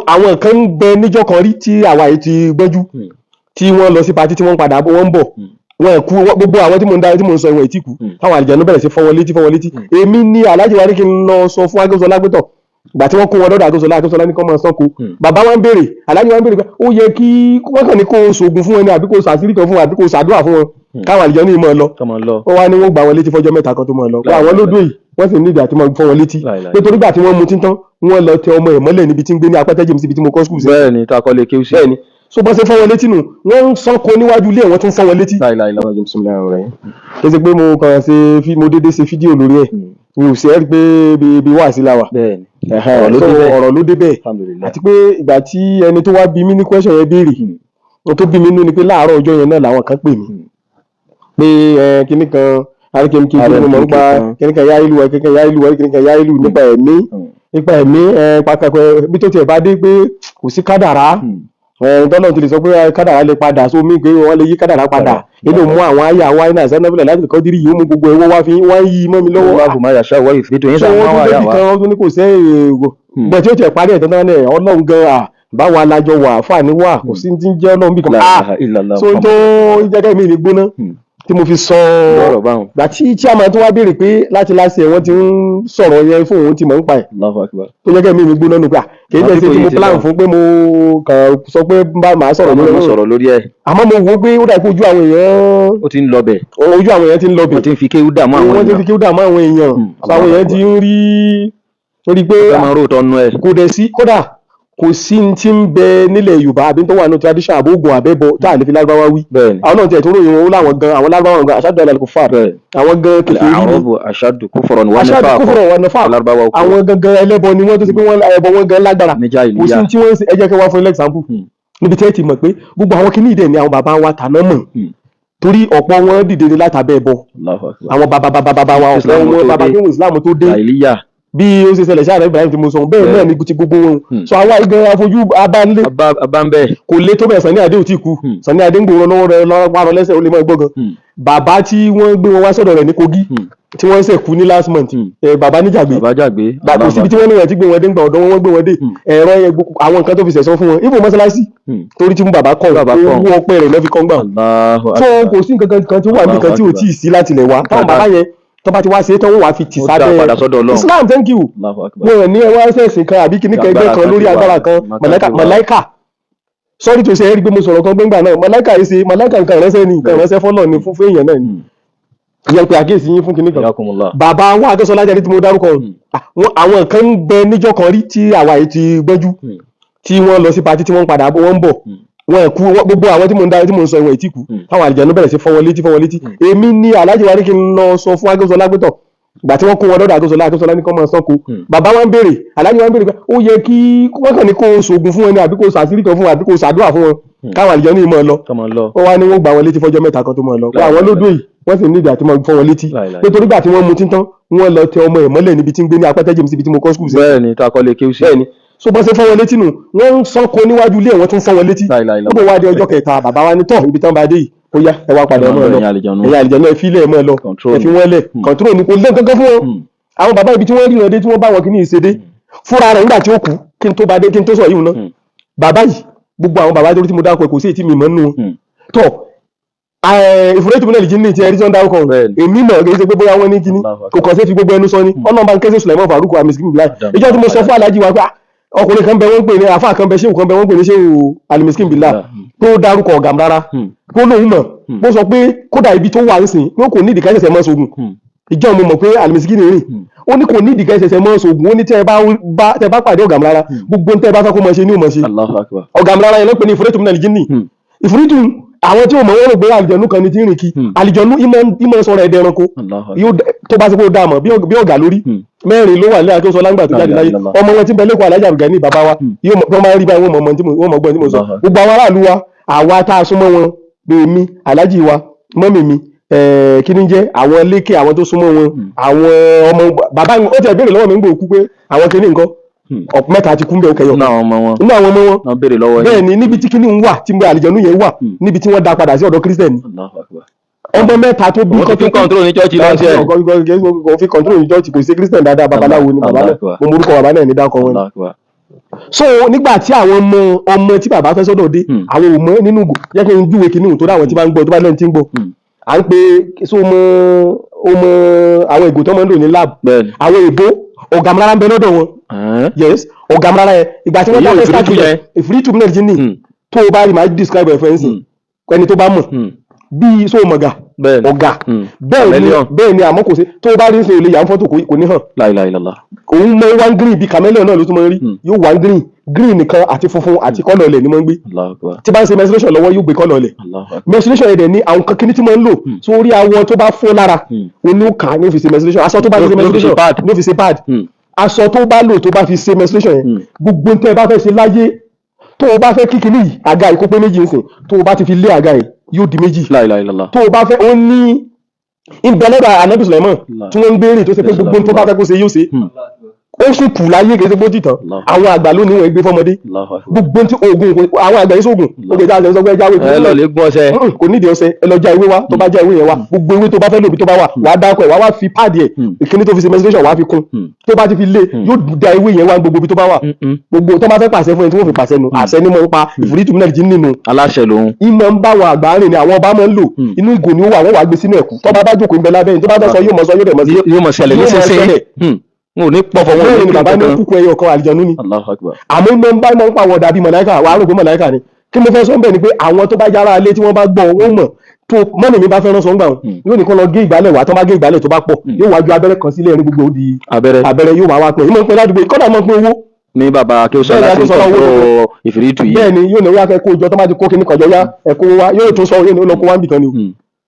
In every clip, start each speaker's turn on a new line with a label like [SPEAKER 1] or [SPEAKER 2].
[SPEAKER 1] Àwọn kan ń bẹ níjọ́ kan rí tí àwa yìí ti gbẹ́jú, tí wọ́n lọ sí party, tí wọ́n ń padà bọ̀, wọ́n ń bọ̀, wọn kú. Gbogbo àwọn tí mò ń dá, tí mò ń sọ, ìwọ̀n ìtìkú táwọn àlìjẹ̀nú bẹ̀rẹ̀ sí fọ́ wọn létí, fọ́ wọn létí. Èmi ní aláàjì wa ní kí n lọ sọ fún Akínṣọlá pé tọ̀, ìgbà tí wọ́n kó wọn lọ́dọ̀ Akínṣọlá, Akínṣọlá ní kọ́ máa sánko. Bàbá wa ń béèrè, aláàjì wa ń béèrè pé ó yẹ kí wọ́n kàn ní kó o ṣoògùn fún wọn ni, àbí kó o ṣàṣírí kan fún wọn, àbí kó o ṣàdúrà fún wọn, káwọn àlìjẹ̀nú yìí máa lọ.
[SPEAKER 2] Kọ́ máa lọ.
[SPEAKER 1] Ó wá ní wọ́n gbà wọn létí fọ́jọ́ 3 kan tó máa lọ, pé àwọn lódò yìí, wọ́n sì nídìí àti máa fọ́ wọn létí, nítorí gbà tí wọ́n mutí tán, wọ́n lọ tẹ ọmọ ẹ̀ mọ́lẹ̀ níbi tí ń gbé ní Apẹ́tẹ́ James, ibi tí mo kọ́ school sí.
[SPEAKER 2] Bẹ́ẹ̀ ni, tá a kọ́ lè kéwú sí.
[SPEAKER 1] Bẹ́ẹ̀ ni. So bọ́n ṣe fọ́ wọn létí nù, wọ́n ń sánko níwájú ilé ẹ̀, wọ́n tún fọ́ wọn létí.
[SPEAKER 2] Láìláìlá.
[SPEAKER 1] Kí ṣe pé mo kàn ṣe mo dédé ṣe fídíò lórí ẹ̀, mi ò ṣe é rí pé bí wà sí la wà.
[SPEAKER 2] Bẹ́ẹ̀ ni.
[SPEAKER 1] Ẹ̀hẹ́n,
[SPEAKER 2] Ọ̀rọ̀ ló
[SPEAKER 1] so
[SPEAKER 2] dé bẹ́ẹ̀.
[SPEAKER 1] Ọ̀rọ̀ ló dé bẹ́ẹ̀.
[SPEAKER 2] Alhamdulillah.
[SPEAKER 1] Àti pé ìgbà tí ẹni tó wá bí mí ní question yẹn béèrè, ohun tó bí mi nú ni pé láàárọ̀ ọjọ́ yẹn náà làwọn kan pè mí pé ẹ kíní kan rkmk, kí ni mo mọ̀ nípa kíní kan yá ìlú, kíní kan yá ìlú, kíní kan yá ìlú, nípa ẹ̀mí, nípa ẹ̀mí ẹ pàtàkì bí tó tiẹ̀ bá dé pé kò sí kádàrá ẹ tọ́lọ̀ ti lè sọ pé kádàrá lè padà sómi, pé wọ́n lè yí kádàrá padà inú mú àwọn àyà wa iná ìsẹ́nàbílẹ̀ láti kọ́ dírí yìí, ó mú gbogbo ẹ̀wọ́ wá fi wọ́n yí mọ́ mi lọ́wọ́.
[SPEAKER 2] Wọ́n máa yàṣà wọ́n ìfìdí yín
[SPEAKER 1] So
[SPEAKER 2] sàn
[SPEAKER 1] wọ́n
[SPEAKER 2] máa
[SPEAKER 1] tún
[SPEAKER 2] wà yà
[SPEAKER 1] débi
[SPEAKER 2] wá.
[SPEAKER 1] kan, wọ́n tún ní kò sẹ́ èrò bẹ́ẹ̀ tí ó tiẹ̀ parí ẹ̀ tán tán náà, Ọlọ́run gan à báwa alájọ wà fàní wà, kò sí ti ń jẹ́ Ọlọ́run bí kan.
[SPEAKER 2] La
[SPEAKER 1] Ah,
[SPEAKER 2] ilaha illallah.
[SPEAKER 1] so tó jẹ́ kẹ́mi mi gbóná tí mo fi sọ
[SPEAKER 2] Lọ́rọ̀ báwọn.
[SPEAKER 1] Gbà tí a máa tún wá béèrè pé láti láti ẹ̀ wọ́n ti ń sọ̀rọ̀ yẹn fún òun, ti mọ̀ ń pa ẹ̀,
[SPEAKER 2] Allahu akbar.
[SPEAKER 1] tó jẹ́ kẹ́mi mi gbóná nù pé à kì í
[SPEAKER 2] Àwọn
[SPEAKER 1] jẹ́ ṣe tí
[SPEAKER 2] people
[SPEAKER 1] mo
[SPEAKER 2] yìí ti
[SPEAKER 1] plan
[SPEAKER 2] lọ.
[SPEAKER 1] fún pé mo kàn sọ pé bá màá sọ̀rọ̀
[SPEAKER 2] Ọmọ
[SPEAKER 1] lórí
[SPEAKER 2] náà
[SPEAKER 1] ọ̀rọ̀.
[SPEAKER 2] Sọ̀rọ̀ lórí ẹ̀.
[SPEAKER 1] Àmọ́ mo wò ó pé ó dà pé ojú àwọn èèyàn
[SPEAKER 2] Ó ti ń lọ bẹ̀.
[SPEAKER 1] Ojú àwọn èèyàn ti ń lọ bẹ̀.
[SPEAKER 2] Wọ́n ti ń fi kéwú dààmú àwọn
[SPEAKER 1] Wọ́n ti fi
[SPEAKER 2] èèyàn.
[SPEAKER 1] kí ó dààmú àwọn èèyàn. So àwọn èèyàn ti ń rí pé
[SPEAKER 2] Fẹ́ máa róòtọ́ nú ẹ̀.
[SPEAKER 1] Kò dẹ̀ sí, kódà kò sí ní tí ń bẹ nílẹ̀ Yorùbá àbí tó wà ní tradition àbógun àbẹ́bọ tá à lè fi Lárúbáwá wí.
[SPEAKER 2] Bẹ́ẹ̀ ni.
[SPEAKER 1] Àwọn náà tiẹ̀ tó ròyìn wọn, ó láwọn gan, àwọn Lárúbáwá gan aṣáájú àlàlẹ́ kò fà àwọn gan kèfèrí ni.
[SPEAKER 2] Àrọ́bù ashaddu kufran wa
[SPEAKER 1] aṣáájú
[SPEAKER 2] nifaqan.
[SPEAKER 1] Kufran wa nifaq.
[SPEAKER 2] Lárúbáwá oko.
[SPEAKER 1] Àwọn gangan ẹlẹ́bọ ni wọ́n, tó ti pé wọ́n ẹbọ wọn gan lágbára.
[SPEAKER 2] Ní
[SPEAKER 1] Kò
[SPEAKER 2] jahiliya.
[SPEAKER 1] sí tí wọ́n ń ṣe. Ẹ jẹ́ kí wọ́n fún yín example níbi tí ẹ ti mọ̀ pé gbogbo àwọn kíní ìdẹ̀ ni àwọn bàbá wa tàná mọ̀, torí ọ̀pọ̀ wọn dìde ní látàbẹ́ ẹbọ.
[SPEAKER 2] Allahu akbar.
[SPEAKER 1] Àwọn bàbá bàbá bàbá wa, ọ̀pọ̀
[SPEAKER 2] Islam
[SPEAKER 1] wọn
[SPEAKER 2] tó
[SPEAKER 1] bàbá
[SPEAKER 2] dé.
[SPEAKER 1] kí wọn Islam tó dé,
[SPEAKER 2] Jahiliya.
[SPEAKER 1] bí ó ṣe ṣẹlẹ̀ sí ààrẹ Ibrahim tí mo sọ bẹ́ẹ̀ náà ni ti gbogbo wọn. So àwa igan afojú abánlé
[SPEAKER 2] Abá ń bẹ̀.
[SPEAKER 1] Kò lé tó bẹ̀. Sunny Adé ò tí kú. Sunny Adé ń gbòòrò lọ́wọ́ rẹ lọ́wọ́ parọ́ lẹ́sẹ̀, ó lè máa gbọ́ gan. Bàbá tí wọ́n gbé wọn wá sọ́dọ̀ rẹ̀ ní Kogi, tí wọ́n ṣẹ̀ kú ní last month, bàbá níjàgbé.
[SPEAKER 2] Bàbá jàgbé.
[SPEAKER 1] Kò síbi tí wọ́n ní wọn ti gbé wọn dé, ń gbà ọ̀dọ̀ wọn wọ́n gbé wọn dé. Ẹ̀rọ yẹn, gbogbo àwọn nǹkan tó fi ṣẹ̀sọ́ fún wọn ifo mọ́sálásí, torí tí mú bàbá kọ̀,
[SPEAKER 2] Bàbá kọ̀.
[SPEAKER 1] owó ọpẹ́ rẹ̀ lọ́ fi kọ́ ń gbà.
[SPEAKER 2] Allahu
[SPEAKER 1] So
[SPEAKER 2] akbar.
[SPEAKER 1] kò sí nǹkan kan tí ó wà níbi kan tí ò tí ì sí láti lẹ̀ wá, táwọn bàbá yẹn tó bá ti wá ṣe é tán, wọ́n wá fi tì
[SPEAKER 2] Ó dá
[SPEAKER 1] sábẹ́
[SPEAKER 2] padà sọ́dọ̀ Ọlọ́run.
[SPEAKER 1] Islam. Thank you.
[SPEAKER 2] Allahu akbar.
[SPEAKER 1] Wọn ní ẹ wá ṣẹ̀sìn kan àbí kíní kan, ẹgbẹ́
[SPEAKER 2] Agbára
[SPEAKER 1] kan
[SPEAKER 2] kan
[SPEAKER 1] lórí
[SPEAKER 2] ti wà.
[SPEAKER 1] agbára kan.
[SPEAKER 2] Màkà
[SPEAKER 1] Màláíkà
[SPEAKER 2] ti wà.
[SPEAKER 1] Màláíkà, sorry to say, ẹ rí i pé mo sọ̀rọ̀ kan gbẹ́ngbà náà, màláíkà yìí ṣe màláíkà, nǹkan ìránṣẹ́ ni, nǹkan ìránṣẹ́ fọ́lọ̀ ni, fún èèyàn náà ni. Ìyẹn pé àkíyèsí yín fún kinní kan.
[SPEAKER 2] Jazakumullah.
[SPEAKER 1] Bàbá wa Akínṣọlá jáde tí mo dárúkọ, àwọn kan ń bẹ níjọ́ kan rí tí àwa yìí ti gbẹ́jú, tí wọ́n lọ sí party, tí wọ́n ń padà bọ̀, wọ́n ń bọ̀, wọn kú. Gbogbo àwọn tí mò ń dá, tí mò ń sọ, ìwọ̀n ìtì kú, táwọn àlìjẹ̀nú bẹ̀rẹ̀ sí fọ́ wọn létí, fọ́ wọn létí. Èmi ní aláàjì wa ní kí n lọ sọ fún Akínṣọlá pé tọ̀, ìgbà tí wọ́n kó wọn lọ́dọ̀ Akínṣọlá, Akínṣọlá ní kọ́ máa sánko. Bàbá wa ń béèrè, aláàjì wa ń béèrè pé ó yẹ kí wọ́n kàn ní kó o ṣoògùn fún wọn ni, àbí kó o ṣàṣírí kan fún wọn, àbí kó o ṣàdúrà fún wọn, káwọn àlìjẹ̀nú yìí máa lọ.
[SPEAKER 2] Kọ́ máa lọ.
[SPEAKER 1] Ó wá ní wọ́n gbà wọn létí fọ́jọ́ 3 kan tó máa lọ, pé àwọn lódò yìí, wọ́n sì nídìí àti máa fọ́ wọn létí,
[SPEAKER 2] Láìláì.
[SPEAKER 1] nítorí gbà tí wọ́n mutí tán, wọ́n lọ tẹ ọmọ ẹ̀ mọ́lẹ̀ níbi tí ń gbé ní Apẹ́tẹ́ James, ibi tí mo kọ́ school sí.
[SPEAKER 2] Bẹ́ẹ̀ ni, tá a kọ́ lè kéwú sí.
[SPEAKER 1] Bẹ́ẹ̀ ni. So bọ́n ṣe fọ́ wọn létí nù, wọ́n ń sánko níwájú ilé ẹ̀, wọ́n tún fọ́ wọn létí.
[SPEAKER 2] Láìláìlá.
[SPEAKER 1] Ó bọ̀ wá di ọjọ́ kẹta, bàbá wa ní tọ̀, ibi tán bá dé yìí, ó yá, ẹ wá padà, ẹ
[SPEAKER 2] Ẹ máa
[SPEAKER 1] mọ́ ẹ
[SPEAKER 2] lọ,
[SPEAKER 1] lọ.
[SPEAKER 2] ẹ̀yin àlìjànú.
[SPEAKER 1] Ẹ̀yin àlìjànú, ẹ fílẹ̀, ẹ mọ́ ẹ lọ.
[SPEAKER 2] Control
[SPEAKER 1] Ẹ fi wọ́n lẹ̀. Control ni, kò lé nǹkan kan fún wọn. Àwọn bàbá, ibi tí wọ́n ríran dé, tí wọ́n bá wọn kíní ìṣe dé fúnra rẹ̀ nígbà tí ó kú, kí n tó bá dé, kí n tó sọ yìí ná. Bàbá yìí, gbogbo àwọn bàbá tó tí mo dákọ̀ ẹ̀, kò sí èyí tí mi mọ̀ nínú wọn. Tọ́ ìfúrẹ́tì múlẹ̀ lìjí ní ti ẹ̀rí tí wọ́n dárúkọ,
[SPEAKER 2] Bẹ́ẹ̀ni.
[SPEAKER 1] èmi mọ̀, kì í ṣe pé bóyá wọ́n ní kíní,
[SPEAKER 2] Allahu Akbar.
[SPEAKER 1] kò kàn sí fi gbogbo ẹnu sọ ni. Ọlọ́run bá ń kẹ́sẹ̀ Sulaiman Farouk Amiskin Bilai. Ìjọ tí mo sọ fún alájí wa pé ah, ọkùnrin kan bẹ wọ́n ń pè ní àfáà kan bẹ, ṣéwù kan bẹ wọ́n ń pè ní ṣéwù Alimiskin Bilai, tó dárúkọ ọ̀gá mi rárá, tó lóun mọ̀, bó sọ pé kódà ibi tó wà nísìn pé kò ní ìdíkà ẹsẹ̀ mọ́ sógun. Ìjọ mo mọ̀ pé Alimiskin rìn, ó ní kò ní ìdíkà ẹsẹ̀ mọ́ sógun, ó ní tẹ́ ẹ bá pàdé ọ̀gá mi rárá, gbogbo tẹ́ ẹ bá fẹ́ kó mọ̀ ṣe ní ò mọ̀ ṣe.
[SPEAKER 2] Allahu akbar.
[SPEAKER 1] Ọ̀gá mi rárá yẹn ló pè ní ìfúrẹ́tù mílẹ̀ jíní. Ìfúrítù, àwọn tí ó mọ̀, wọ́n rò pé àlìjọ̀nú kan ní tí ń rìn kí. Àlìjọ̀nú ìmọ̀ sọ̀rọ̀ ẹ̀dẹ̀ ẹranko.
[SPEAKER 2] Allahu akbar.
[SPEAKER 1] Yóò tó bá ti kó dáa mọ̀ bí ọ̀gá lórí mẹ́rin ló wà ní Akínṣọlá lágbà tó jáde láyé.
[SPEAKER 2] La ilaha.
[SPEAKER 1] Ọmọ wọn tí ń bẹ lẹ́kọ̀ọ́, Alájà Àbùgání bàbá wa, yóò mọ̀ tó máa ń rí báyìí, wọ́n mọ̀ ọmọ tí wọ́n mọ̀ gbọ́n tí mo sọ.
[SPEAKER 2] Allahu akbar.
[SPEAKER 1] Gbogbo àwọn aráàlú wa, àwa tá a súnmọ́ wọn, bí èmi, alájì wa, mọ́mì mi, kí ni jẹ́ àwọn lékè, àwọn tó súnmọ́ wọn, àwọn ọmọ bàbá mi, ó ti ẹ̀ béèrè lọ́wọ́ mi ń gbò kú pé àwọn kìíní nǹkan ọ̀pọ̀ mẹ́ta ti kú ń bẹ, òkè yọ̀
[SPEAKER 2] Nínú àwọn ọmọ wọn.
[SPEAKER 1] Nínú àwọn ọmọ wọn.
[SPEAKER 2] Wọ́n béèrè lọ́wọ́ yín.
[SPEAKER 1] Bẹ́ẹ̀ ni, níbi tí kíní ń wà, tí àlìjẹ̀nú yẹn wà, níbi tí wọ́n dá padà sí ọ̀dọ̀ Kírísítẹ̀nì.
[SPEAKER 2] Allahu akbar.
[SPEAKER 1] Ọmọ mẹ́ta tó bí
[SPEAKER 2] Òun ti fi control ní church lọ́sẹ̀.
[SPEAKER 1] Kò fi control ní church, kò sí Kírísítẹ̀nì dáadáa, babaláwo ni bàbá náà.
[SPEAKER 2] Allahu Akbar.
[SPEAKER 1] Mo morúkọ bàbá náà ní dákọ wọn ni.
[SPEAKER 2] Allahu akbar.
[SPEAKER 1] So nígbà tí àwọn ọmọ ọmọ tí bàbá fẹ́ sọ́dọ̀ dé, àwọn ò mọ̀ nínú ìgò. Jẹ́ kí n júwe kìíní tó dáwọn tí bá ń gbọ́, tó bá lẹ́ni tí ń gbọ́. À ń pe so mọ ọmọ àwọn ìgò tó máa ń lò ní lab. Àwọn èbó, ọ̀gàmúrára ń bẹ lọ́dọ̀ wọn. Yes, ọ̀gàmúrára yẹn, ìgbà tí wọ́n
[SPEAKER 2] Èyí
[SPEAKER 1] dá
[SPEAKER 2] ò
[SPEAKER 1] fẹ́ start
[SPEAKER 2] ìfìrìtù yẹn.
[SPEAKER 1] Ìfìrìtù náà jí ní. Tó o bá rí, máa describe ẹ̀ fẹ́ sìn, ẹni tó bá mọ̀ bí so mọ̀gà ọ̀gà bẹ́ẹ̀ ni.
[SPEAKER 2] Chameleon.
[SPEAKER 1] Bẹ́ẹ̀ ni, àmọ́ kò sí tó o bá rí sìn, olè yà ń fọ́tò, kò ní hàn.
[SPEAKER 2] La ilaha illallah.
[SPEAKER 1] Òun mọ one green, bíi chameleon náà ló tún mọ rí. Yóò wá green green nìkan àti funfun àti colour ilẹ̀ ni mo ń gbé.
[SPEAKER 2] Allahu akbar.
[SPEAKER 1] Tí bá ń ṣe menstruation lọ́wọ́, yóò gbé colour ilẹ̀.
[SPEAKER 2] Allahu akbar.
[SPEAKER 1] Menstruation yẹn dẹ̀ ní àwọn kan kíní tí mo ń lò sórí awọ tó bá fọ́ lára, òun ní ó kà á ní ó fi ṣe menstruation. Aṣọ tó bá fi ṣe
[SPEAKER 2] Ló fi ṣe
[SPEAKER 1] menstruation
[SPEAKER 2] pad.
[SPEAKER 1] ní ó fi ṣe pad. Aṣọ tó bá lò, tó bá fi ṣe menstruation yẹn, gbogbo tẹ́ ẹ bá fẹ́ ṣe láyé, tó o bá fẹ́ kí kíní yìí, àga yìí kó pé méjì nsìn, tó o bá ti fi lé àga yìí, yóò di méjì.
[SPEAKER 2] La ilaha illallah.
[SPEAKER 1] Tó o bá fẹ́, ó ní ìbẹ̀lẹ́dà anabi Sulaiman tí wọ́n ń gbé rìn, tó ṣe pé gbogbo tó bá fẹ́ kó ṣe, yóò ṣe. Ó sì kù láyé, kì í ṣe bó tìtàn.
[SPEAKER 2] Allah.
[SPEAKER 1] Àwọn àgbà lónìí, wọ́n gbé fọ́mọdé.
[SPEAKER 2] Allahu akbar.
[SPEAKER 1] Gbogbo tí oògùn àwọn àgbà yìí sóògùn ó lè dá àṣẹ sọ pé jáwé.
[SPEAKER 2] Ẹ lọ lè gbọ́n ọṣẹ.
[SPEAKER 1] Kò nídìí ọṣẹ. Ẹ lọ já ewé wá. Tó bá já ewé yẹn wá, gbogbo ewé tó bá fẹ́ lòbí tó bá wà, wàá dákọ̀ ẹ̀ wá, wá fi pad ẹ̀, ìkíní tó fi ṣe menstruation, wàá fi kún. Tó bá ti fi lé, yóò da ewé yẹn wá gbogbo ibi tó bá wà. Gbogbo tó bá fẹ́ pàṣẹ fún ẹ, tí wọ́n fi pàṣẹ nu àṣẹ ní mọ̀ ń pa ìfúrítù mílẹ̀ jí nínú.
[SPEAKER 2] Aláṣẹ lòun.
[SPEAKER 1] Ìmọ̀ ń bá wọn àgbà rìn ni àwọn ọba máa ń lò. Inú ìgò ni ó wà, wọ́n wàá gbé sínú ẹ̀kú. Tọ́ba bá jókòó ń bẹ lábẹ́ yìí, tó bá fẹ́ sọ, yóò mọ̀ sọ, yóò dẹ̀ mọ̀ sí.
[SPEAKER 2] Yóò mọ̀ ṣẹlẹ̀
[SPEAKER 1] Yóò mọ̀
[SPEAKER 2] nísinsìnyí.
[SPEAKER 1] ṣẹlẹ̀.
[SPEAKER 2] N ò ní pọ̀fọ̀, wọn ò
[SPEAKER 1] Bẹ́ẹ̀
[SPEAKER 2] ní
[SPEAKER 1] ni bàbá ní
[SPEAKER 2] kankan.
[SPEAKER 1] kúkú ẹyọ kan, àlìjẹnú ni.
[SPEAKER 2] Allahu akbar.
[SPEAKER 1] Àmọ́ ìmọ̀ ń bá ìmọ̀ ń pa àwọn dàbí mọ̀láìkà, wàá rò pé mọ̀láìkà ni. Kí mo fẹ́ sọ ń bẹ̀ ni pé àwọn tó bá yára ilé tí wọ́n bá gbọ́, wọ́n mọ̀. Tó mọ́mì mi bá fẹ́ràn sọ ń gbà wọn, yóò ní kó lọ gé ìgbálẹ̀ wá. Tó bá gé ìgbálẹ̀ tó bá pọ̀, yóò wá ju abẹ́rẹ́ kan sílẹ̀ ní gbogbo ó di
[SPEAKER 2] Abẹ́rẹ́.
[SPEAKER 1] Abẹ́rẹ́ yóò wá wá pín, ìmọ̀ ń pín ládùúgbò, kọ́dà mọ̀ pín owó.
[SPEAKER 2] Ní bàbá kí ó sọ
[SPEAKER 1] Bẹ́ẹ̀ ni,
[SPEAKER 2] láti
[SPEAKER 1] Akínsọ́lá owó
[SPEAKER 2] kọ̀ọ̀tọ̀ ìfìrìtù yìí.
[SPEAKER 1] Bẹ́ẹ̀ ni, yóò ní ó yá, fẹ́ kó jọ. Tó bá ti kó kíní kan jọ, yá ẹ̀kọ́ wá, yóò tún sọ, yóò ní ó lọ kó wá ń bì kan ni o.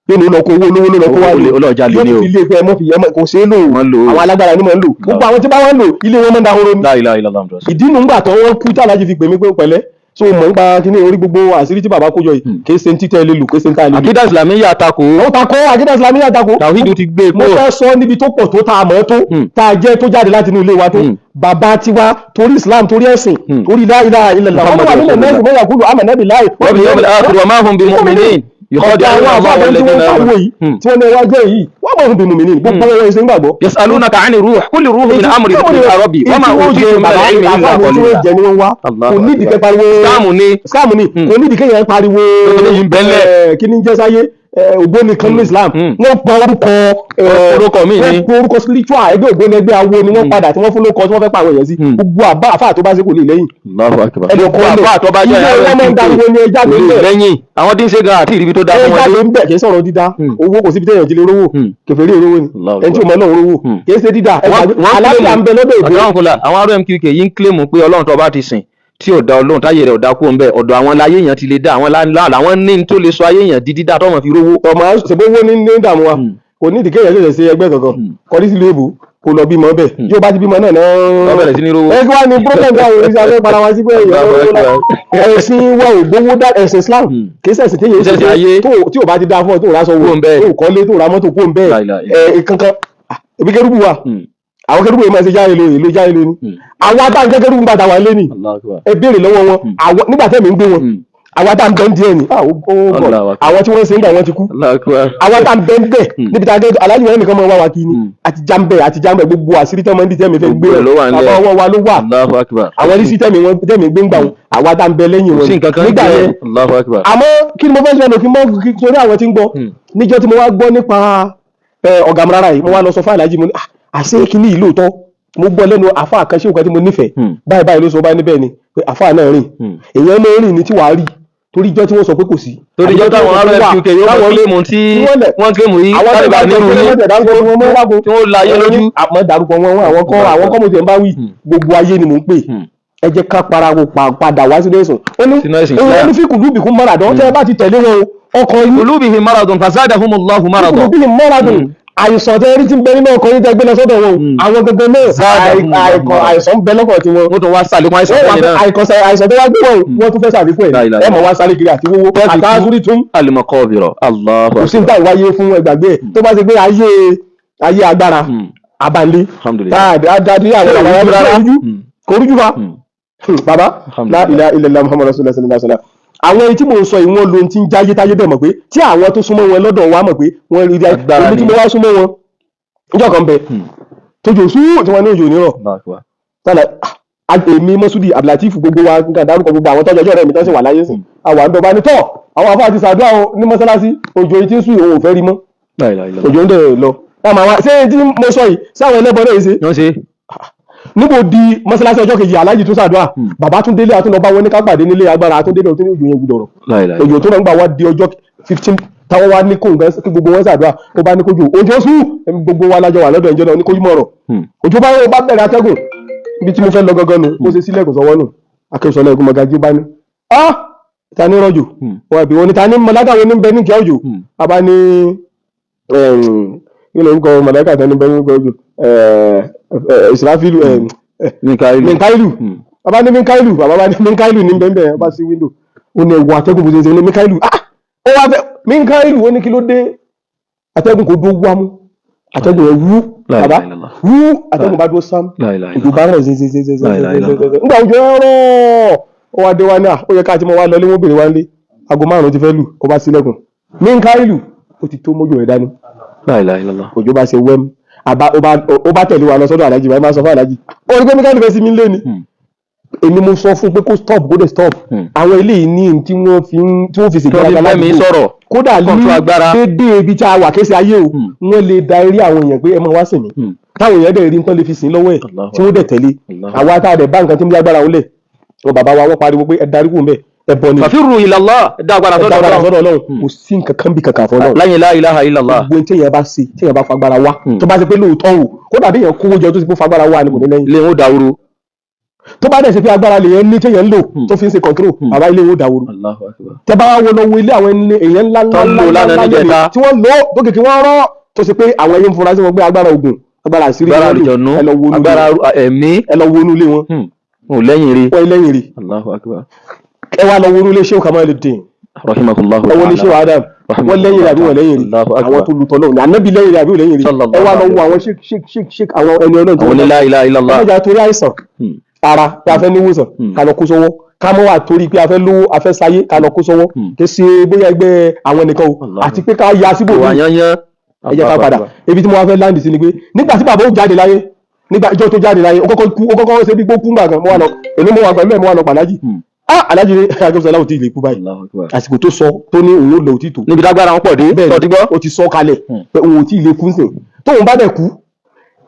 [SPEAKER 1] Yóò ní ó lọ kó owó olówó ló lọ kó wá
[SPEAKER 2] Owó
[SPEAKER 1] ni.
[SPEAKER 2] olè- olóòjà lè ní
[SPEAKER 1] Yóò
[SPEAKER 2] o.
[SPEAKER 1] fi ilé pé ẹ mọ́ fi ẹ mọ́ kò ṣeé lò.
[SPEAKER 2] Wọ́n lò ó.
[SPEAKER 1] Àwọn alágbára ni mọ̀ ń lò. Gbogbo àwọn tí bá wọ́n ń lò, ilé wọn mọ́ ń dahoro ni.
[SPEAKER 2] La ilaha illallah.
[SPEAKER 1] Ìdí nu ńgbà tó wọ́n kú, tàlájì fi pè mí pé pẹ̀lẹ́, so mọ̀ nípa kíní orí gbogbo àṣírí tí bàbá kó jọ yìí, kì í ṣe ní títẹ́ lè lò, kì í ṣe ní tá a lè lò.
[SPEAKER 2] Àkídà ìsìlámíyà takò.
[SPEAKER 1] Ó takò, àkídà ìsìlámíyà takò.
[SPEAKER 2] Tàwídù ti gbé e
[SPEAKER 1] Mo
[SPEAKER 2] kúrò.
[SPEAKER 1] fẹ́ sọ níbi tó pọ̀ tó tá a mọ̀ tó tá a jẹ́ tó jáde láti inú ilé wa tó bàbá tiwa, torí Islam, torí ẹ̀sìn, torí la ilaha illallah. Wọ́n wà nínú nẹ́ẹ̀sì mọ́yà kúlù àmà nẹ́bì láì.
[SPEAKER 2] Wal yawmil akhir wa ma hum bimu'minin.
[SPEAKER 1] Ọ̀gá àwọn àfáà tí wọ́n pariwo yìí, tí wọ́n ní ẹwà jẹ́ yìí, wọ́n mọ̀ fún bìmùmí ní gbogbo wọn ṣe ń gbàgbọ́.
[SPEAKER 2] Yas'alunaka 'ani ruh qul ruhu min amri rabbi wa ma utitum min al-'ilmi illa
[SPEAKER 1] Tí wọ́n
[SPEAKER 2] qalila.
[SPEAKER 1] jẹ ni wọ́n wá.
[SPEAKER 2] Allahu
[SPEAKER 1] Kò nídìí kẹ́
[SPEAKER 2] akbar.
[SPEAKER 1] pariwo.
[SPEAKER 2] Scam ni.
[SPEAKER 1] Scam ni. Kò nídìí kéèyàn pariwo.
[SPEAKER 2] Tó ní bẹ́lẹ̀.
[SPEAKER 1] Kí ni jẹ́ sáyé ògbóni kan ní Islam, wọ́n pa orúkọ
[SPEAKER 2] Orúkọ míì ni.
[SPEAKER 1] Wọ́n pa orúkọ spiritual ẹgbẹ́ ògbóni, ẹgbẹ́ awo ni wọ́n padà tí wọ́n fún lóko tí wọ́n fẹ́ pa àwọn èèyàn sí. Gbogbo àbá àfáà tó bá ṣe kò lè lẹ́yìn.
[SPEAKER 2] Allahu akbar.
[SPEAKER 1] Ẹnì kan
[SPEAKER 2] Gbogbo àfáà tó bá jẹ́
[SPEAKER 1] ilé wọn máa ń dariwo ní ẹja
[SPEAKER 2] kò
[SPEAKER 1] ló ń
[SPEAKER 2] lè
[SPEAKER 1] bẹ̀.
[SPEAKER 2] lẹ́yìn. Àwọn tí ń ṣe gan àti ìríbi tó dá fún
[SPEAKER 1] Ẹja
[SPEAKER 2] wọn
[SPEAKER 1] ló
[SPEAKER 2] dé.
[SPEAKER 1] ń bẹ̀. Kì í sọ̀rọ̀ dídá owó, kò síbi téèyàn ti lè rówó. Kèfèrí rówó ni.
[SPEAKER 2] Allahu
[SPEAKER 1] Ẹni tí ò mọ náà rówó. Kì í ṣe dídá.
[SPEAKER 2] Wọ́n
[SPEAKER 1] Àlàáfíà ń bẹ lọ́dọ̀ èdè.
[SPEAKER 2] Àtàwọn kò la àwọn RMQK yìí ń claim pé Ọlọ́run tó bá ti sìn tí ò dá Ọlọ́run táyé rẹ̀ ò dá kúrò ń bẹ̀, ọ̀dọ̀ àwọn láyé èèyàn ti lè dá àwọn làwọn ní tó lè sọ ayé èèyàn di dídá tọ́mọ̀ fi rówó.
[SPEAKER 1] Ọmọ ṣèbó owó ní ìdààmú wa, kò ní ìdíkẹ́ yẹn ṣẹ̀ṣẹ̀ ṣe ẹgbẹ́ kankan, kọrí sílùú èbó kò lọ bímọ bẹ́ẹ̀, yóò bá ti bímọ náà náà
[SPEAKER 2] Wọ́n bẹ̀rẹ̀ sí ní rówó.
[SPEAKER 1] Ẹ kí wàá ní problem tí àwọn oníṣẹ́ abẹ́ para wa sí pé èèyàn rówó lá. Ẹ̀sìn wa ò gbowó dá. Ẹ̀sìn Islam kì í ṣẹ̀sìn téèyàn
[SPEAKER 2] Kì í ṣẹ̀sìn ayé.
[SPEAKER 1] Tí ò bá ti dá fún ọ, tó rà sọ wò,
[SPEAKER 2] Kó ń bẹ́ẹ̀.
[SPEAKER 1] tó kọ́lé, tó ra mọ́tò, kó ń bẹ́ẹ̀.
[SPEAKER 2] La ilaha
[SPEAKER 1] Ẹ̀ kankan. Ah, ebi kérúbù wa, àwọn kérúbù yìí máa ṣe jáde lóye ló jáde lóní. Àwọn atáǹkẹ́ kérúbù ń bàtà wà lé ní.
[SPEAKER 2] Allahu akbar.
[SPEAKER 1] Ẹ béèrè lọ́wọ́ wọn, àwọn nígbà tẹ́mi ń gbé wọn, àwọn tá à ń bẹ́ ń díẹ̀ ni. Ah, oh God.
[SPEAKER 2] Allahu akbar.
[SPEAKER 1] Àwọn tí wọ́n ń ṣe ń gbà wọ́n ti kú.
[SPEAKER 2] Allahu akbar.
[SPEAKER 1] Àwọn tá à ń bẹ́ ń bẹ̀ níbi tá a gẹ́ aláàjì wọn nìkan máa wá wa kí ni àti jàmbẹ̀ àti jàmbẹ̀, gbogbo àṣírí tẹ́ máa ń di tẹ́mi fẹ́ gbé
[SPEAKER 2] Gbogbo ẹ̀ ló wà nílẹ̀.
[SPEAKER 1] bàbá ọwọ́ wa ló wà.
[SPEAKER 2] Allahu akbar.
[SPEAKER 1] Àwọn rísí tẹ́mi wọn tẹ́mi gbé ń gbà wọn, àwa tá à ń bẹ lẹ́yìn
[SPEAKER 2] Kò
[SPEAKER 1] wọn
[SPEAKER 2] sí nǹkan kan
[SPEAKER 1] nígbà
[SPEAKER 2] jẹ́.
[SPEAKER 1] yẹn.
[SPEAKER 2] Allahu akbar.
[SPEAKER 1] Àmọ́ kí ni mo fẹ́ sọ kí n mọ́ kí torí àwọn tí ń gbọ́, níjọ́ tí mo wá gbọ́ nípa ọ̀gá mi yìí, mo wá lọ sọ fún aláàjì, mo ní, "Ah, àṣé kíní yìí lóòótọ́?" Mo gbọ́ lẹ́nu àfáà kan, ṣé òkan tí mo nífẹ̀ẹ́ báyìí báyìí ló sọ báyìí níbẹ̀ ni pé àfáà náà rìn, èèyàn máa ń rìn ní tí wàá rí, torí ijọ́ tí wọ́n sọ pé kò sí.
[SPEAKER 2] Torí ijọ́ táwọn RMQK yóò mọ̀ claim tí wọ́n claim yìí
[SPEAKER 1] Àwọn tó
[SPEAKER 2] tálíbà
[SPEAKER 1] bá
[SPEAKER 2] nínú
[SPEAKER 1] nínú
[SPEAKER 2] yín
[SPEAKER 1] yín
[SPEAKER 2] tí wọ́n la ayé lójú.
[SPEAKER 1] Àmọ́ dárúkọ wọn wọn, àwọn kọ́ mo ti ń bá wí, gbogbo ayé ni mò ń pè. Ẹ jẹ́ ká parawo padà wá sínú ẹ̀sùn. Ó ní
[SPEAKER 2] Sínú ẹ̀sìn
[SPEAKER 1] ó
[SPEAKER 2] Islam.
[SPEAKER 1] ní fíkù lúbìkún mọ́ràdán, tẹ́ ẹ bá ti tẹ̀lé wọn o, ọkọ̀ yín
[SPEAKER 2] Qulubihim maradun fazadahumullahu maradan.
[SPEAKER 1] fíkù mọ́ràdùn, àìsàn tẹ́ rí tí ń bẹ nínú ọkọ̀ yín tẹ́ gbé lọ sọ́dọ̀ wọn o, àwọn gangan náà
[SPEAKER 2] Zadahumullahu
[SPEAKER 1] àìsàn ń bẹ lọ́kọ̀ tiwọn.
[SPEAKER 2] Wọ́n tún wá sàlékún àìsàn
[SPEAKER 1] Wọ́n wá
[SPEAKER 2] fẹ́yìn náà.
[SPEAKER 1] àìsàn tó wá gbé wọn, wọ́n tún fẹ́ sàlékún ẹ̀.
[SPEAKER 2] La ilaha
[SPEAKER 1] Ẹ mọ̀ wá sáré kiri àti wówó
[SPEAKER 2] Tẹ́ẹ̀fì kú.
[SPEAKER 1] àtàzúrí tún.
[SPEAKER 2] Al-maqabira. Allahu
[SPEAKER 1] Kò sí ní táì wáyé fún ẹgbàgbé ẹ̀ tó bá ṣe pé ayé ayé agbára abalẹ̀.
[SPEAKER 2] Alhamdulillah.
[SPEAKER 1] Tá a dáadé àwọn
[SPEAKER 2] Ṣé
[SPEAKER 1] àwọn
[SPEAKER 2] òrújú rárá?
[SPEAKER 1] rárá, kò rújú fa bàbá. La
[SPEAKER 2] Alhamdulillah.
[SPEAKER 1] ilaha illallah Muhammadu rasulullah sallallahu alaihi wasallam. Àwọn èyí tí mò ń sọ yìí, wọ́n lo ohun tí ń jáyé táyé bẹ́ẹ̀ mọ̀ pé tí àwọn tó súnmọ́ wọn lọ́dọ̀ wa mọ̀ pé wọ́n rí
[SPEAKER 2] Agbára
[SPEAKER 1] omi tí
[SPEAKER 2] ni.
[SPEAKER 1] mo wá súnmọ́ wọn níjọ́ kan bẹ tójú òṣù tí wọ́n ní òjò onírọ̀
[SPEAKER 2] Allahu akbar.
[SPEAKER 1] tálà. Èmi, Mọ́súdì Abdulateef, gbogbo wa nǹkan dárúkọ, gbogbo àwọn tọ́jú ọjọ́ rẹ̀ mi tán sì wà láyé sìn, àwọn àǹdọ̀ bá ní tọ́ àwọn afá àti sàdúrà o ní mọ́sálásí. Òjò yìí tí ń sùn, òun ò fẹ́ rí mọ́.
[SPEAKER 2] La ilaha illallah.
[SPEAKER 1] Òjò ń dẹ̀ lọ. Táwọn àwọn ṣé tí mo sọ yìí sáwọn ẹlẹ́bọ náà yìí ṣe
[SPEAKER 2] Wọ́n ṣe.
[SPEAKER 1] Níbo di mọ́sálásí ọjọ́ kejì, aláàjì tún sàdúrà, bàbá tún délé, àtúndọ̀ bá wọn ní ká pàdé nílé agbára, àtúndélé tó ní òjò yẹn gbúdọ̀ rọ̀.
[SPEAKER 2] La ilaha
[SPEAKER 1] Òjò tó rọ̀ ń gbà wá di ọjọ́ 15 táwọn wá ní kó nǹkan kí gbogbo wọn sàdúrà, ó bá ní kójú òjò sùn, gbogbo wa lájọ wà lọ́dọ̀ ìjọ náà ní kójú mọ̀rọ̀. Òjò bá bá bẹ̀rẹ̀ atẹ́gùn. Ibi tí mo fẹ́ lọ gangan nù, ó ṣe sílẹ̀kùn sọ́wọ́ nù, akẹ́sọ̀lẹ̀ ẹ̀gún mọ̀gájí bá ní ah, ta ní rọ̀jò? Wọn àbí wọn ní ta ní mọ̀láka wọn ní bẹ ní ìkẹ́ òjò? A bá ní, kí ló ń kọ mọ̀láka tán ní bẹ ní ìkẹ́ òjò? Ìsìráfílù.
[SPEAKER 2] Mikailu.
[SPEAKER 1] Minkailu. Bàbá ní Minkailu, bàbá bá ní Minkailu ní bẹ́ẹ̀ bẹ́ẹ̀. Bá sí window, ó ní ẹwọ atẹ́gùn bó ṣe ṣe, ó ní Minkailu, ah, ó wá fẹ́ Minkailu, ó ní kí ló dé? Atẹ́gùn kò dó wámú, atẹ́gùn yẹn wú.
[SPEAKER 2] La
[SPEAKER 1] bàbá
[SPEAKER 2] ilaha illallah.
[SPEAKER 1] Wú, atẹ́gùn bá dúró sám.
[SPEAKER 2] La ilaha
[SPEAKER 1] Òjò bá rọ̀ ṣe.
[SPEAKER 2] La ilaha illallah.
[SPEAKER 1] Nígbà òjò yẹn rọ̀, ó wá dé wá ní à, ó yẹ ká ti mọ wá lọlé, wọ́n bèrè wá nílé, aago 5 ti fẹ́ lù. Ó bá sílẹ̀kùn, Minkailu ó ti tó mójú rẹ̀ dání.
[SPEAKER 2] La ilaha illallah.
[SPEAKER 1] Òjò bá ṣe wẹ́m, àbá ó bá tẹ̀lé wa lọ sọ́dọ̀ alájì. Báyìí máa sọ fún alájì, ó rí pé Minkailu fẹ́ sí mi lé ni. Èmi mo sọ fún pé kó stop, kó dẹ̀ stop. Àwọn eléyìí ní tí wọ́n fi ń tí wọ́n fi
[SPEAKER 2] Tí wọ́n fi
[SPEAKER 1] ṣègbéraga
[SPEAKER 2] fẹ́ mi
[SPEAKER 1] ládùúgbò.
[SPEAKER 2] sọ̀rọ̀.
[SPEAKER 1] Kódà ní
[SPEAKER 2] Control agbára.
[SPEAKER 1] déédéé ibi tí a wà kése ayé o, wọ́n lè da eré àwọn èèyàn pé ẹ máa wá sìn mí, táwọn èèyàn dẹ̀ rí nǹkan lè fi sìn lọ́wọ́ ẹ̀,
[SPEAKER 2] Allahu
[SPEAKER 1] tí wọ́n dẹ̀ tẹ̀lé.
[SPEAKER 2] Allahu
[SPEAKER 1] Àwa tá a dẹ̀ bá nǹkan tí ń bí agbára òun lẹ̀ wọn, bàbá wa, wọ́n pariwo pé ẹ darí kù ń bẹ̀, ẹ bọ ni.
[SPEAKER 2] Fàfírù ilallah, dá agbára
[SPEAKER 1] Ẹ
[SPEAKER 2] sọ́dọ̀
[SPEAKER 1] dágbára
[SPEAKER 2] Ọlọ́run.
[SPEAKER 1] sọ́dọ̀ Ọlọ́run. Kò sí nǹkan kan bí kankan fún Ọlọ́run.
[SPEAKER 2] Láyé la ilaha illallah.
[SPEAKER 1] Gbogbo tí èèyàn bá ṣe, tí èèyàn bá fagbára wá, tó bá ṣe pé lóòótọ́ o, kódà bí èèyàn kówó jọ tó ti pé fagbára wá ni, kò ní lẹ́yìn.
[SPEAKER 2] Ilé wọn ó dàwúrú.
[SPEAKER 1] Tó bá dẹ̀ ṣe pé agbára lèèyàn ní, téèyàn ń lò tó fi ń ṣe control, bàbá, ilé wọn ó dàwúrú.
[SPEAKER 2] Allahu akbar.
[SPEAKER 1] Tẹ bá wá wo, lọ wo ilé àwọn ẹni èèyàn ńlá ńlá
[SPEAKER 2] Tó ń lò
[SPEAKER 1] ńlá
[SPEAKER 2] lánàá
[SPEAKER 1] ńlá
[SPEAKER 2] níjẹta.
[SPEAKER 1] tí wọ́n lò tó kìkì wọ́n rọ́, tó ṣe pé àwọn ẹyẹ ń fura sí wọn pé agbára ògùn, agbára àṣírí
[SPEAKER 2] Agbára
[SPEAKER 1] ni wọ́n lò.
[SPEAKER 2] àlùjọ̀nú.
[SPEAKER 1] Ẹ lọ wo inú ilé
[SPEAKER 2] Agbára
[SPEAKER 1] wọn.
[SPEAKER 2] ẹ̀mí.
[SPEAKER 1] Ẹ lọ wo inú ilé wọn.
[SPEAKER 2] Ò lẹ́yìn rí.
[SPEAKER 1] Wọ́n lẹ́yìn rí.
[SPEAKER 2] Allahu akbar.
[SPEAKER 1] Ẹ wá lọ wo inú ilé Sheikh Kamaluddin.
[SPEAKER 2] Rahimahullahu.
[SPEAKER 1] Ẹ wo ilé Sheikh Adam, wọ́n lẹ́yìn rí àbí wọ́n lẹ́yìn rí?
[SPEAKER 2] Allahu akbar.
[SPEAKER 1] Àwọn tó lu tọ́lọ́ ní ànábì lẹ́yìn rí àbí wọ́n lẹ́yìn rí?
[SPEAKER 2] Sallallahu
[SPEAKER 1] Ẹ wá lọ wo
[SPEAKER 2] alaihi
[SPEAKER 1] àwọn sheikh sheikh sheikh sheikh, àwọn ẹni Ọlọ́run tí
[SPEAKER 2] Àwọn
[SPEAKER 1] wọ́n
[SPEAKER 2] ní la ilaha illallah.
[SPEAKER 1] ẹ má jà torí àìsàn ara pé a fẹ́ níwòsàn ká lọ kó sọ́wọ́, ká mọ́ wà torí pé a fẹ́ lówó, a fẹ́ sáyé, ká lọ kó sọ́wọ́. Kì í ṣe bóyá ẹgbẹ́ àwọn nìkan o,
[SPEAKER 2] Allah.
[SPEAKER 1] àti pé ká ya síbò
[SPEAKER 2] Ìwà
[SPEAKER 1] míì.
[SPEAKER 2] yányán.
[SPEAKER 1] Ẹ jẹ́ ká padà ibi tí mo wá fẹ́ land sí ni pé nígbà tí bàbá ó jáde láyé, nígbà ìjọ tó jáde láyé, ó kọ́kọ́ kú, ó kọ́kọ́ ṣe bí gbó kú ńgbà kan. Mo wà lọ, èmi mo wà pẹ̀lú ẹ̀, mo wà lọ pàlájì. Ah, alájì ní agbésọlá ò tí ì lè kú báyìí.
[SPEAKER 2] Allahu akbar.
[SPEAKER 1] Àsìkò tó sọ tó ní òun ó lọ ò tí ì tó.
[SPEAKER 2] Níbi tágbára wọn pọ̀ dé.
[SPEAKER 1] Bẹ́ẹ̀
[SPEAKER 2] Tọ́ ti gbọ́.
[SPEAKER 1] ó ti sọ kalẹ̀ pé òun ò tí ì lè kú sìn. Tóun bá dẹ̀ kú,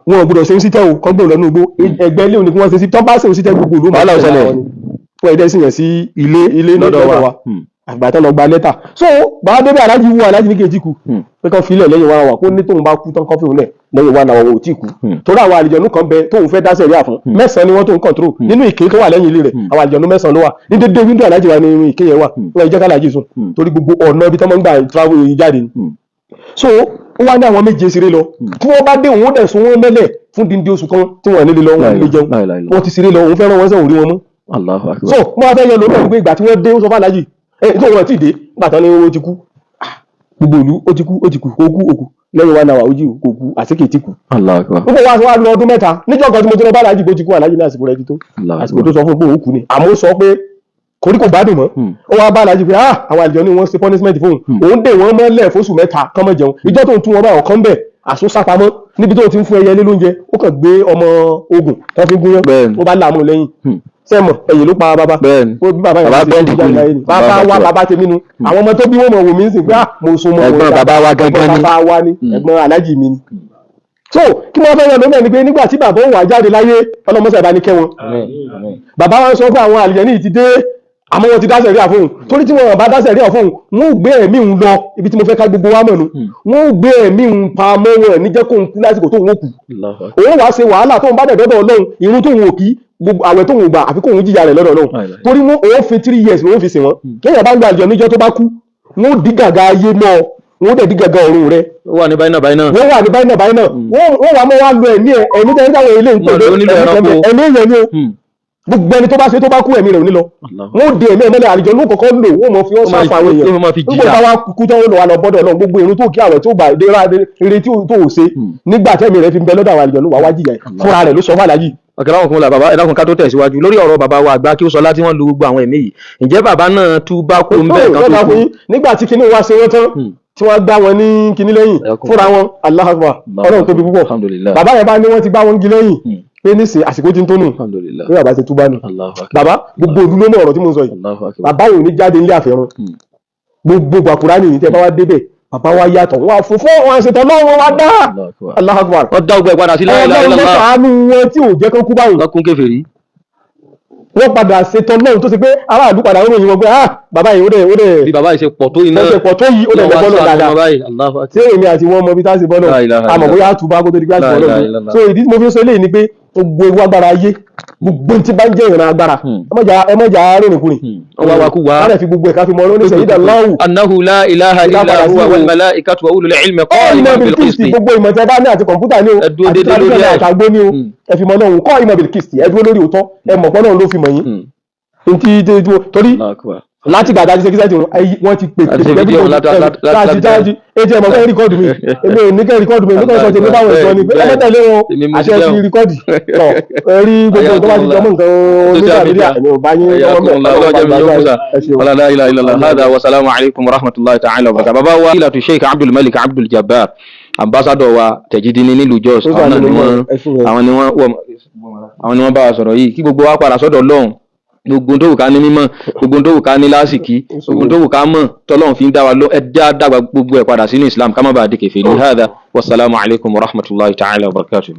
[SPEAKER 1] wọn ò gbọdọ̀ ṣe ń sítẹ́ o, kọ́ gbọ́dọ̀ lọ́nà igbó ẹgbẹ́ ilé òní kí wọ́n ṣe sí. Tọ́ bá ṣe ń sítẹ́, gbogbo ìlú máa
[SPEAKER 2] Wàhálà ó ṣẹlẹ̀.
[SPEAKER 1] wọ́n ẹ̀dẹ́ sì yàn sí ilé ilé
[SPEAKER 2] Lọ́dọ̀
[SPEAKER 1] lọ́dọ̀
[SPEAKER 2] wa.
[SPEAKER 1] wa. Àgbà tán lọ gba lẹ́tà, so bàbá débẹ̀, aláàjì wú, aláàjì ní kejì kú pé kán filẹ̀ lẹ́yìn wa wà kó ní tóun bá kú tán, kán fìhùn lẹ̀ lẹ́yìn wa làwọn ò tí kú, torí àwọn àlìjẹ̀nú kan bẹ tóun fẹ́ dá sẹ̀ríà fún. 9 ni wọ́n tóun control nínú ìké tó wà lẹ́yìn ilé rẹ̀. Àwọn àlìjẹ̀nú 9 ló wà ní dédé window aláàjì wa ní ìké yẹn wà. Wọ́n jẹ́ kálájì sùn torí gbogbo ọ̀nà ibi tí wọ́n máa ń gbà travel jáde ni. So ó wá ní àwọn 7 ṣeré lọ, tí wọ́n bá dé, òun ó dẹ̀ sun wọ́n mẹ́lẹ̀ fún díndín oṣù kan tí wọ́n nílé lọ, wọn nílé jẹun.
[SPEAKER 2] La ilaha illallah.
[SPEAKER 1] Wọ́n ti ṣeré lọ, òun fẹ́ràn wọn sẹ́wọ̀n rí wọn mú.
[SPEAKER 2] Allahu akbar.
[SPEAKER 1] So mo wá fẹ́ yọ lórí ẹ̀ pé ìgbà tí wọ́n dé, ó sọ fún aláàjì ẹ tó wọn ti dé nígbà tán ni ó ti kú. Ah, gbogbo ìlú, ó ti kú, ó ti kú, kó kú òkú lẹ́yìn wa náà, ó jí kò kú, àsìkè ti kú.
[SPEAKER 2] Allahu akbar.
[SPEAKER 1] Gbogbo wa wá lọ ọdún 3 níjọ́ kan tí mo ti lọ bá aláàjì bó ti kú, aláàjì ní àsìkò rẹ̀ ti tó.
[SPEAKER 2] Allahu
[SPEAKER 1] Àsìkò
[SPEAKER 2] akbar.
[SPEAKER 1] tó sọ fún pé òun kú ni, àmọ́ ó sọ pé korí kò gbádùn mọ́. Ó wá bá aláàjì pé ah, àwọn àlejò ni wọ́n ṣe punishment fóun, òun dè wọ́n mọ́lẹ̀ fóṣù 3 kán mọ́ jẹun. Ìjọ́ tó ń tún wọn báyọ̀ kan bẹ̀ àsúnsápamọ́ níbi tó ti ń fún ẹyẹ lé lóúnjẹ, ó kàn gbé ọmọ ogun tó fi gúnyán,
[SPEAKER 2] Bẹ́ẹ̀ni.
[SPEAKER 1] ó bá láàmú lẹ́yìn. Sẹ́mọ̀ ẹ̀yìn ló pa bàbá.
[SPEAKER 2] Bẹ́ẹ̀ni.
[SPEAKER 1] Ó bí bàbá yẹn
[SPEAKER 2] Bàbá
[SPEAKER 1] ti
[SPEAKER 2] bẹ́ẹ̀dì
[SPEAKER 1] jáde
[SPEAKER 2] kú ni.
[SPEAKER 1] láyé ni. Bàbá wa, bàbá tèmi nu, àwọn ọmọ tó bí wọn mọ̀ wò mí ń sìn pé ah, mo sún mọ́
[SPEAKER 2] Ẹ̀gbọ́n
[SPEAKER 1] wọn.
[SPEAKER 2] Bàbá wa gangan
[SPEAKER 1] Ẹ̀gbọ́n
[SPEAKER 2] ni.
[SPEAKER 1] bàbá wa ni, ẹ̀gbọ́n aláàjì mi ni. So kí wọ́n fẹ́ yọ lónìí ni pé nígbà tí bàbá òun wà jáde láyé, ọlọ́mọṣẹ́ ìbá ní kẹ́ wọn. Bàbá wa sọ fún àwọn àlìjẹ ní ti dé, àmọ́ wọn ti dá sẹ̀ríà fóun, torí tí wọn bá dá sẹ̀ríà fóun, wọn ò gbé ẹ̀mí òun lọ. Ibi tí mo fẹ́ ká gbogbo wa mọ̀ nu, wọn ò gbé ẹ̀mí òun pamọ́, wọn ní jẹ́ kóun kú lásìkò tóun ó kú.
[SPEAKER 2] Allahu akbar.
[SPEAKER 1] Òun wàá ṣe wàhálà tóun bá dẹ̀ dọ́dọ̀ Ọlọ́run, irun tóun ò kí, gbogbo àwẹ̀ tóun ò gbà, àfi kóun jìyà rẹ̀ lọ́dọ̀ Ọlọ́run, torí wọn òun fi 3 years lòun fi sìn wọn. Kéèyàn bá ń gba àlùjọ níjọ́ tó bá kú, wọn ò dí gàgà ayé mọ́ ọ, wọn ò dẹ̀ dí gàgà ọ̀run rẹ̀.
[SPEAKER 2] Ó wà ní báyìí náà báyìí náà.
[SPEAKER 1] Wọ́n wà ní báyìí náà báyìí náà, wọ́n wà mọ́ wá lo ẹ̀mí ẹ̀, ẹ̀mí tẹ́lẹ̀ táwọn ilé ń pè
[SPEAKER 2] Wọ́n lò ó nílò ẹranko.
[SPEAKER 1] ẹ̀mí èèyàn ni o. Gbogbo ẹni tó bá ṣe tó bá kú, ẹ̀mí rẹ̀ ò ní lọ. Wọ́n ó di ẹ̀mí ẹ̀mẹ́lẹ̀, àlùjọ ló kọ́kọ́ lò, wọ́n mọ̀ fi wọ́n sáfà àwọn èèyàn.
[SPEAKER 2] Ló máa fi
[SPEAKER 1] Nígbà
[SPEAKER 2] jìyà.
[SPEAKER 1] táwa kú tán, ó lọ wà lọ bọ́dọ̀ náà, gbogbo irun tó kí, àwẹ̀ tó gbà, eré tí tó ò ṣe nígbà tẹ́mi rẹ̀ fi ń bẹ lọ́dọ̀ àwọn àlùjọ, ló wà wá jìyà ẹ̀. Fúnra rẹ̀ ló sọ fún àlàyé.
[SPEAKER 2] Ọ̀kẹ́ láwọn kan la bàbá, ẹ̀dákun, ká tó tẹ̀síwájú lórí ọ̀rọ̀ bàbá wa àgbà kí ó sọ láti wọ́n lu gbogbo àwọn ẹ̀mí yìí, ǹjẹ́ bàbá náà tú bá kú ń bẹ́ẹ̀ kan tó kú?
[SPEAKER 1] Nígbà tí kinní wa ṣe wọ́n tán, tí wọ́n gbá wọn ní kinní lẹ́yìn
[SPEAKER 2] Ẹkùn.
[SPEAKER 1] fúnra wọn, Allahu Akbar, Ọlọ́run tóbi púpọ̀.
[SPEAKER 2] Alhamdulillah.
[SPEAKER 1] Bàbá yẹn bá ní wọ́n ti gbá wọn gí lẹ́yìn. Pé nísìnyí àsìkò tí ń tó nù,
[SPEAKER 2] Alhamdulillah.
[SPEAKER 1] pé bàbá ti túbá nù.
[SPEAKER 2] Allahu akbar.
[SPEAKER 1] Bàbá, gbogbo òdúró mọ́ ọ̀rọ̀ tí mo ń sọ yìí.
[SPEAKER 2] Allahu akbar.
[SPEAKER 1] Bàbá yìí ò ní jáde nílé àfẹ́rún. Gbogbo gbàkúrá nìyí tẹ́ bá wá débẹ̀, bàbá wa yàtọ̀, wọn á fún wọn ṣètò náà, wọn wá dá.
[SPEAKER 2] Allahu akbar.
[SPEAKER 1] Allahu akbar.
[SPEAKER 2] Wọ́n dá ọgbẹ́ padà sí la ilaha
[SPEAKER 1] Ọlọ́run ló
[SPEAKER 2] illallah.
[SPEAKER 1] ṣàánú wọn tí ò jẹ́ kán kú báyìí.
[SPEAKER 2] Wọ́n kún kèfèrí.
[SPEAKER 1] Wọ́n padà ṣètò náà tó ṣe pé aráàlú padà ń ròyìn wọn pé, ah, bàbá yìí ó dẹ̀ ó dẹ̀
[SPEAKER 2] Bí bàbá yìí ṣe pọ̀ tó iná.
[SPEAKER 1] Ó ṣe pọ̀ tó yìí, ó dẹ̀ lọ bọ́lọ̀ dáadáa.
[SPEAKER 2] Allahu akbar.
[SPEAKER 1] Tí èmi àti wọn mọ bí tá a ṣe bọ́lọ̀,
[SPEAKER 2] La ilaha
[SPEAKER 1] àmọ́
[SPEAKER 2] illallah.
[SPEAKER 1] bóyá àtúbà kó tó di pé a ti
[SPEAKER 2] La
[SPEAKER 1] bọ́lọ̀.
[SPEAKER 2] ilaha illallah.
[SPEAKER 1] So ìdí tí mo fi ń sọ eléyìí ni pé gbogbo ewu agbára ayé, gbogbo tí bá ń jẹ́ ìran agbára, ẹ má jà rìnrìn kùnrin.
[SPEAKER 2] Wọ́n wá wa kú wá.
[SPEAKER 1] Ká lè fi gbogbo ẹ̀ ká fi mọ ọ́nà ìdá láwù.
[SPEAKER 2] Annahu la ilaha
[SPEAKER 1] Ìlà
[SPEAKER 2] illa
[SPEAKER 1] padà sí
[SPEAKER 2] huwa
[SPEAKER 1] o.
[SPEAKER 2] wal malaikatu wa ulul ilmi
[SPEAKER 1] All
[SPEAKER 2] qa'iman
[SPEAKER 1] ìmọ̀
[SPEAKER 2] bil
[SPEAKER 1] bilkisti,
[SPEAKER 2] qisti.
[SPEAKER 1] gbogbo ìmọ̀ tẹ́ bá ní, àti kọ̀ǹpútà ní o,
[SPEAKER 2] Ẹ dúró
[SPEAKER 1] àti
[SPEAKER 2] déédéé lórí
[SPEAKER 1] traditional
[SPEAKER 2] ẹ̀.
[SPEAKER 1] àtàgbó ní o, ẹ fi mọ náà kọ́ ìmọ̀ bilkisti, ẹ dúró lórí òótọ́, ẹ mọ̀ pọ́n náà ló fi mọ̀ yín. Ntí torí
[SPEAKER 2] Allahu akbar.
[SPEAKER 1] láti gbàdá ti ṣe kíṣẹ́ tí wọ́n ti pè
[SPEAKER 2] Àti ṣe fídíò
[SPEAKER 1] láti láti etí ẹ̀ mọ̀ fẹ́ record mi, èmi ò ní kẹ́ record mi, èmi kàn sọ tèmi báwọn sọ ni pé ẹ mọ́tẹ̀lé wọn.
[SPEAKER 2] Èmi mo
[SPEAKER 1] àti
[SPEAKER 2] ti
[SPEAKER 1] ẹ ti
[SPEAKER 2] jẹun.
[SPEAKER 1] record tọ̀, ẹ rí gbogbo tó bá ti jọmọ́ nǹkan oníṣà mídíà, èmi ò bá yín lọ́wọ́ mẹ́.
[SPEAKER 2] Ọlọ́run jẹ́ mi yóò kúsà.
[SPEAKER 1] Ẹ ṣeun.
[SPEAKER 2] Wala la ilaha illallah. Hada wa salamu alaykum wa rahmatullahi ta'ala wa barakatuh. Bàbá wa ilatu Sheikh Abdul Malik Abdul Jabbar, ambassador wa Tẹ̀jídínní nílùú Jos,
[SPEAKER 1] Ó
[SPEAKER 2] àwọn náà
[SPEAKER 1] sàmì
[SPEAKER 2] ni wọ́n
[SPEAKER 1] ẹ ṣeun.
[SPEAKER 2] àwọn ni wọ́n bá wa sọ̀rọ̀ yìí. Kí gbogbo wa padà sọ́dọ̀ Ọlọ́run. Gbogbo tó wù ká ní mímọ̀, gbogbo tó wù ká ní lásìkí, gbogbo tó wù ká mọ̀ tọ́lọ́run fi ń dá wa lọ, ẹ dá dàgbà gbogbo ẹ̀ padà sínú Islam, ká má bàa di kèfèrí. Hada wa salamu alaykum wa rahmatullahi ta'ala wa barakatuh.